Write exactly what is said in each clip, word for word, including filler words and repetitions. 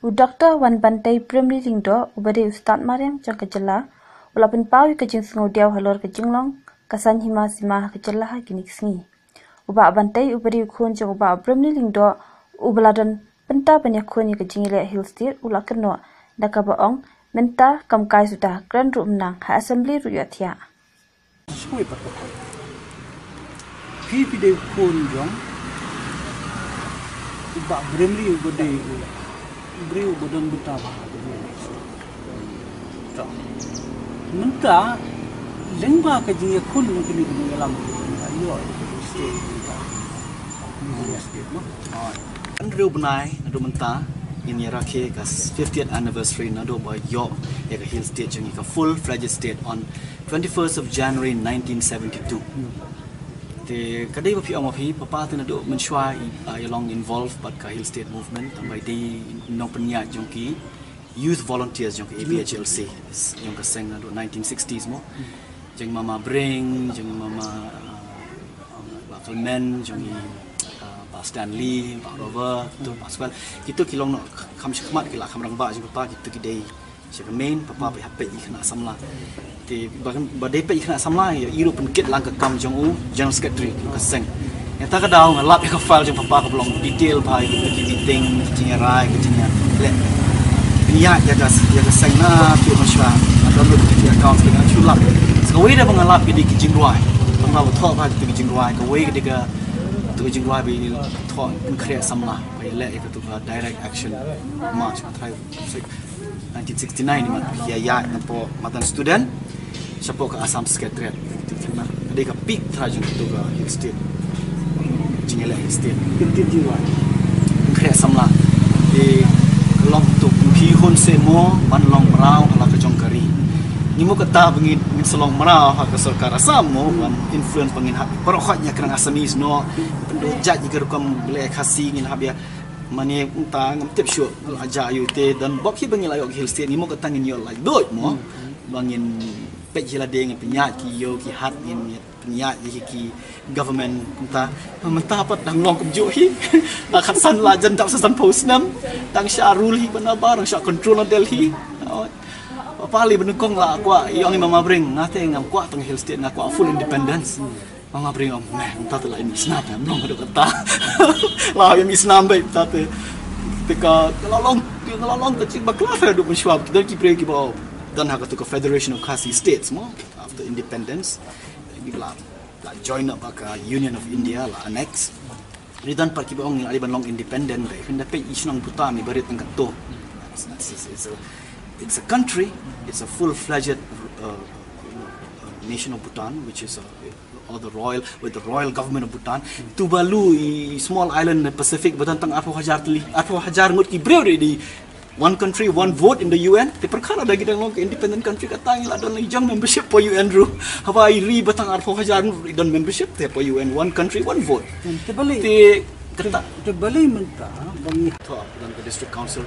U Doktor Wanbantei Primly Lyngdoh, uba dei u Stad Mariang jong ka jylla, u la pynpaw ïa ka jingsngewdiaw halor ka jinglong ka saiñ hima sima ha ka jylla ha kine ki sngi. U Bah Bantei, uba dei u khun jong u Bah Primly Lyngdoh, uba la don bynta ban ïakhun ïa ka jingïaleh Hill State, u la kynnoh da kaba ong, mynta kam kai suda, kren ruh mynta ha assembly ruh ïohthiah. Sngewbha pat ka khun. Phi phi dei u khun jong u Bah Brimley uba dei u briew uba don bynta bha. To. Mynta lyngba ka jingïakhun jong kine ki nongïalam, ïoh state mynta. Meghalaya state mo. Hynriew bnai naduh mynta ngin ïa rakhe ka fiftieth anniversary naduh ba ïoh ïa ka Hill State jong ngi, ka full fledged state on twenty-first of January nineteen seventy-two. Te ka dei ba phi ong ma phi, papa te naduh mynshuwa i, ah, i long involved bad ka Hill State movement, tang ba i dei nongpynïaid jong ki youth volunteers jong ka A P H L C, jong ka seng naduh nineteen sixties mo. Jong i Mama Bring, jong i Mama, ah, Bah Felmen, jong i, ah, Bah Stanley, Bah Rover, tu Bah Swell. Kitu ki long noh kham shakhmat, ki la kham rangbah jong papa, kitu ki dei sha ka main, papa ba hap peit ïa ki khynnah samla. Te ba, ba dei peit ïa ki khynnah samla, ïa i ruh pynkit lang ka kam jong u General Secretary ka seng. Nangta ka daw nga lap ïa ka file jong papa kaba long detail bha ïa ki meeting, ki jingïarai, ki jingïaleh. Pynïaid ïa ka, ïa ka seng na phi mynshuwa. Nga don ruh ki accounts, nga shu lap. Sa kawei de ba nga lap ki dei ki jingrwai. Tang ba thoh bha ki dei ki jingrwai. Kawei ka dei ka, tu ka jingrwai ba i thoh pynkhreh samla. Ba i leh ïa ka tu ka direct action march, nga tharai nineteen sixty-nine, i mat ïa ïa napoh madan student. Shapoh ka Assam Secretariat. Ka dei ka peak tharai jong katu ka Hill State. Jingïaleh Hill State. Kynti jiwa. Khreh samla. Te long tu phi hun se mo ban long mraw ha la ka jong ka ri. Ngi mo kata ba ngin, ngin sa long mraw ha ka sorkar Assam mo ban influence ba ngin hap. Baroh khoit ïa ka rang Assamese noh. Pynduh jait ïa ka rukom leh Khasi ngin hap ïa. Mane mynta ngam tip shuh la jia ïa u te don bok hi ba ngi la ïoh Hill State, ngi mo kata ngin ïoh la duh mo. Ba ngin peit hi lade, ngin pynïaid ki ïew ki hat, ngin pynïaid ïa ki government mynta. Mynta pat dang long kumjuh hi. La khatsan la jan dap sa sanphew snem. Dang shah rule hi ba nabar, dang shah control na Delhi. Oh. Papa lei ba nyngkong la kwah ïa ong i Mama Bring, nga te ngam kwah tang Hill State, nga kwah full independence. Mama Bring ong, meh, mynta te la ïa mihsnam, em, long haduh katta. La ïa mihsnam beit mynta te. Te ka, ka la long, ka la long ka jingbakla haduh mynshuwa, ki don ki briew kiba don ha katu ka Federation of Khasi States mo, after independence. Ki la, la join up bad ka Union of India, la annex. Ri don pat kiba ong ngi la dei ban long independent, dei. Phin da peit i shnong Bhutan i barit tang katto. It's, it's, it's a, it's a country, it's a full-fledged, uh, nation of Bhutan, which is a, or the royal, with the royal government of Bhutan. Tuvalu, i small island in the Pacific, ba don tang arphew hajar tylli, arphew hajar ngut ki briew dei, dei one country, one vote in the U N. Te pyrkhat lada ki dang long ka independent country, kata ngi la don la i jong membership hapoh U N ruh. Haba i ri ba tang arphew hajar ngut i don membership te hapoh U N, one country, one vote. Te balei, te kata, te balei mynta ba ngi thoh don ka district council.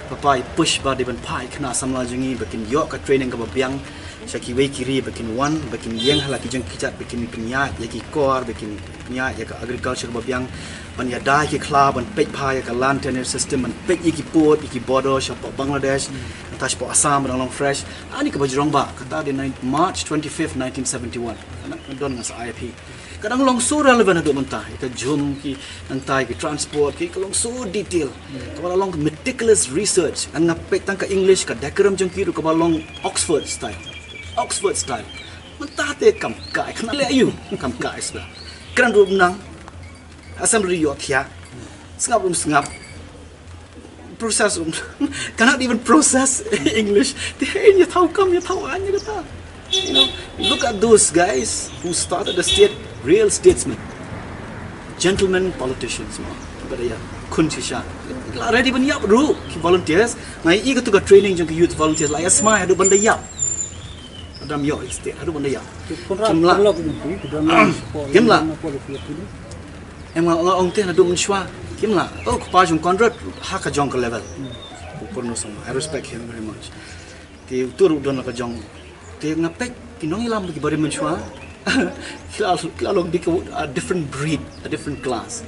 Papa i push ba dei ban phah ïa ki khynnah samla jong ngi ba kin ïoh ka training kaba biang sha kiwei ki ri, ba kin wan, ba kin ïeng ha la ki jong ki kjat, ba kin pynïaid ïa ki kor, ba kin pynïaid ïa ka agriculture kaba biang, ban ïada ïa ki khlaw, ban peit bha ïa ka land tenure system, ban peit ïa ki port, ïa ki border shapoh Bangladesh, nangta shapoh Assam ba dang long fresh. Ani kaba jrong bha, kata dei ninth March twenty-fifth, nineteen seventy-one. Ka dang don nga sa ai ïa phi. Ka dang long so relevant haduh mynta, ïa ka jhum ki, nangta ïa ki transport ki, ka long so detail. Kaba la long meticulous research. Ngan nga peit tang ka English, ka decorum jong ki ruh kaba long Oxford style. Oxford style. Mynta te kam kai, kane leh aïu, kam kai sbah. Kren ruh mynta, assembly ïohthiah. Sngap ruh sngap. Process ruh. Cannot even process English. Te hei ïa thaw kam, ïa thaw aiñ ïa kata. You know, look at those guys who started the state, real statesmen. Gentlemen politicians, mo. Ba da ïakhun shisha. La ready ban ïap ruh ki volunteers. Nga ïohi katu ka training jong ki youth volunteers, la ïa smai haduh ban da ïap. Adam ïoh state haduh ban da ïap. Kim lah. Kim lah. Em, nga, nga ong te naduh mynshuwa. Kim lah. Oh, kpa jong Conrad ha ka jong ka level. Ku Purno Sangma, I respect him very much. Te utu ruh don la ka jong. Te nga peit ki nongïalam ki barim mynshuwa. Ki la, ki la long dei ka, a different breed, a different class.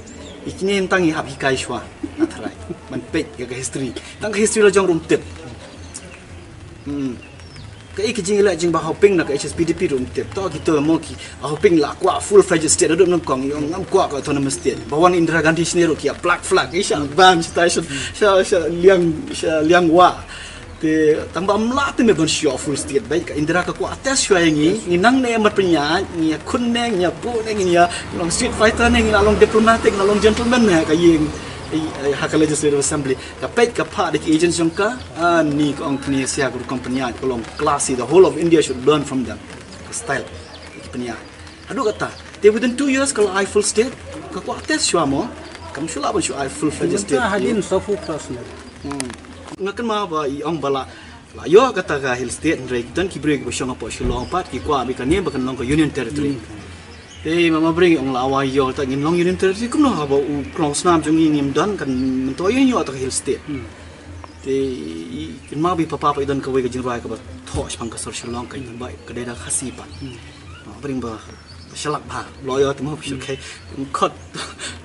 Ine tang i hap hikai shuwa. Nga tharai ban peit ïa ka history. Tang ka history la jong ruh ym tip. Hmm. Kaei ka jingïaleh jingbahawping na ka H S P D P ruh ym tip. To kito mo ki hoping la kwah full fledged state, haduh nyngkong ïa ngam kwah ka autonomous state. Ba wan Indira Gandhi shane ruh ki ïa plak plak. Isha ban sha station sha sha liang sha liang wa. Te tang ba ym lah te me ban shu full state, ba ka Indira ka kwah test shuwa ïa ngi, ngi nang ne mat pynïaid, ngi ïa khun ne, ngi ïa pu ne, ngi ïa long street fighter ne, ngi la long diplomatic, ngi la long gentleman ne, ka ïing, eh, eh, ha ka Legislative Assembly. Ka peit ka phah da ki agents jong ka, ah, ni ka ong kine sia ka rukom pynïaid, ka long classy, the whole of India should learn from them. Ka style, ki pynïaid. Haduh kata, te within two years ka la ai full state, ka kwah test shuwa mo, kam shu lah ban shu ai full fledged state. Mynta hadien sa full class ne. Hmm. Nga kynmaw ba i ong ba la, la ïoh kata ka hill state, hynrei don ki briew kiba shong hapoh Shillong pat, ki kwah ba kane ba kan long ka union territory. Hmm. Te Mama Bring ong la wai ïoh ta ngin long union territory, kumno haba u klong snam jong ngi ngim don, kan mynta ïoh ïoh ta ka hill state. Hmm. Te i kynmaw ba i papa pat i don kawei ka jingrwai kaba thoh shaphang ka sor Shillong, ka i ba ka dei da Khasi pat. Hmm. Mama Bring ba shalak bha, lawyer te mo, hmm, shu kai, um, khot,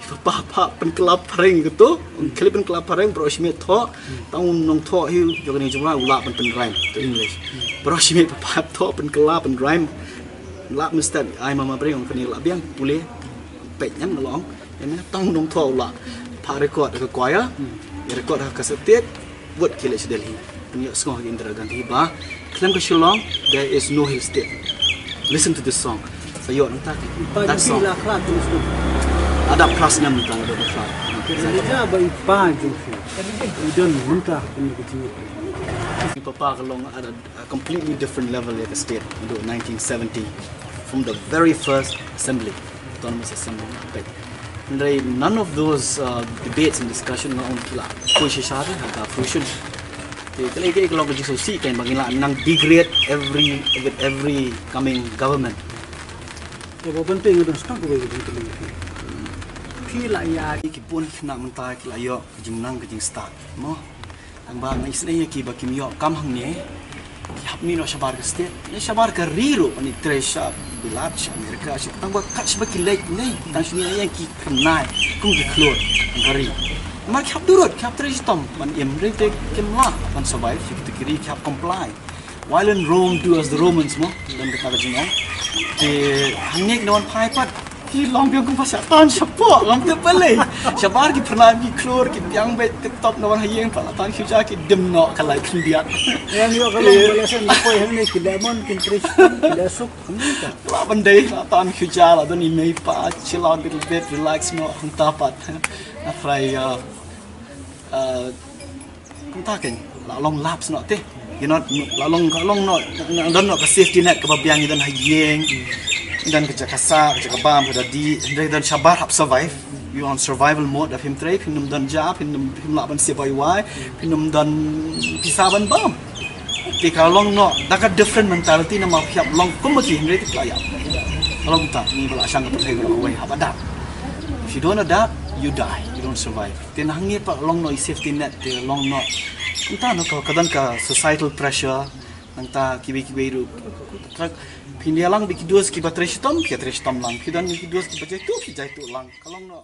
papa, pa, pynkylla phareng kato, um, khali pynkylla phareng, baroh shi miet thoh, hmm, tang un nongthoh hi, jong kane jingrwai, u lah pyn, pynrhyme, to English. Hmm. Baroh shi miet papa thoh, pynkylla, pynrhyme, lah mynstep, ai Mama Bring, ong kane lah biang, pule, peit ngan nga la ong, ïa ne, tang u nongthoh u lah, pha record ha ka choir, hmm, ïa record ha ka cassette tape, wat ki leit sha Delhi. Pynïohsngew ha ka Indira Gandhi ba khlem ka Shillong, there is no hill state. Listen to this song. Sa ïoh nangta ki. That song. Adap Prasnam nangta, adap Prasnam. Ba i pa jong phi. I don mynta kane ka jingïaid. Papa ka long at a, a completely different level ïa ka state. Into nineteen seventy, from the very first assembly, autonomous assembly. Hynrei none of those, uh, debates and discussion nga ong ki la poi shisha te ha ka fruition. Te ka lei ka lei ka long ka jingsngewsih kein ba ngi la nang degrade every, with every coming government. Te ba ban pyndonkam stok ba ban pyndonkam. Phi la ïa ki bun khynnah mynta ki la ïoh ka jingnang ka jingstad mo. Tang ba nga isynei ïa ki ba kim ïoh kam hangne, ki hap mih noh shabar ka state, ne shabar ka ri ruh, ban ïatrei sha Bilat, sha America, sha, tang ba kat shaba ki leit ne, tang shane ïa ki khynnah kum ki khlur ka ri. Namar ki hap durut, ki hap trei shitom ban im, hynrei te kim lah ban survive sha kito ki ri, ki hap comply. While in Rome, do as the Romans mo, don kata ka jingong. Te hangne ki na wan phai pat, ki long biang kumba shah tan shapoh, ngam tip balei. Shabar ki pyrnai ki khlur, ki biang beit tip top, na wan ha ïing pat la tan khiew ja, ki dim noh ka lai khyndiat. Ngan ïoh ka long ba la shen ki poi hangne ki lemon, kin trei shitom, ki la suk, hangne ka. La ban dei, la tan khiew ja, la don i mei pa, chill out little bit, relax noh, hangta pat. Na try, uh, uh, Kumta kein, la long lapse noh te. Ïa noh, la long, la long noh, don noh ka safety net kaba biang, i don ha ïing, i don ka jaka sah, ka jaka bam, ka dadi, hynrei don shabar hap survive. You on survival mode, da phim trei, phim nym don ja, phim nym, phim lah ban save wai wai, phim nym don pisa ban bam. Te ka long noh, da ka different mentality namar phi hap long kum ma ki, hynrei te phi la ïap. Ka long kumta, ngi ba la shang ka pyrthei ka long kawei, hap adapt. If you don't adapt, you die, you don't survive. Te na hangne pat long noh i safety net, te long noh. Nangta noh ka, ka don ka societal pressure, nangta kiwei kiwei ruh. Phin ïalang bad ki dos kiba trei shitom, phi trei shitom lang. Phi don ki dos kiba jaituh, phi jaituh lang. Ka long noh.